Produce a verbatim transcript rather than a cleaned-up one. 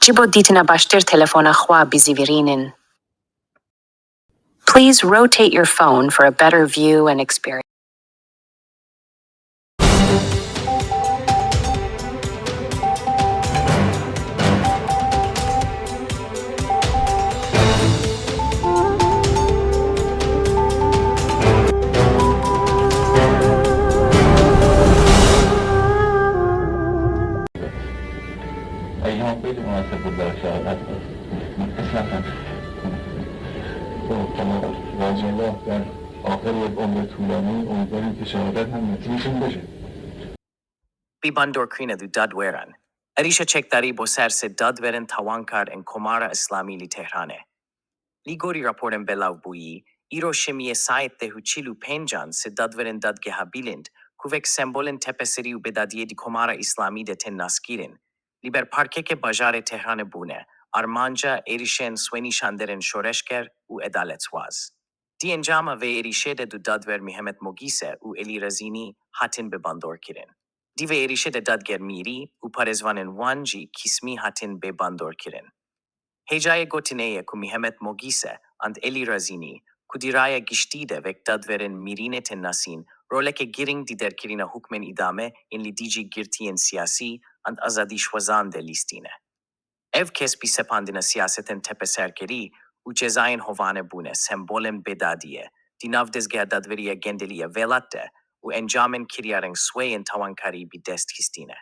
Ji bo dîtina baştir telefona xwe bizîvirînin. Please rotate your phone for a better view and experience. Eyyam Bey de munasebetle şehadet. Tamam. Racenga, ben aferiyet omre tulani, omre şehadet hem metin için beşe. Bi bandorkirina du dadweran, êrîşa çekdarî bo ser sê dadwerên tawankar ên Komara Îslamî li Tehranê. Li gorî raporên belavbûyî, îro şemiyê saet deh û çil û pêncan sê dadwerên Dadgeha Bilind, ku wek sembolên tepeserî û bêdadiyê di Komara Îslamî de tên naskirin, li ber parkeke bajarê Tehranê bûne armanca êrîşên swênîşanderên şoreşger û edaletswaz. Di encama vê êrîşê de du dadwer Mihemed Mogîse û Elî Rezînî hatin bêbandorkirin. Di vê êrîşê de dadger mîrî û parêzvanên wan jî kîsmî hatin bêbandorkirin. Hêjayê gotinê ye ku Mihemed Mogîse and Elî Rezînî, ku di raya giştî de wek dadwerên mîrînê tên nasîn, roleke girîng di derkirina hukmên îdame yên li dijî girtiyên siyasî and azadîxwazan de lîstîne. Ev kes bi sepandina siyasetên tepeserkerî û cezayên hovane bûne sembolên bêdadiyê di nav dezgeha dadwerî ya gendelî ya welat de û encamên kiryarên swê yên tawankarî bi dest xistîne.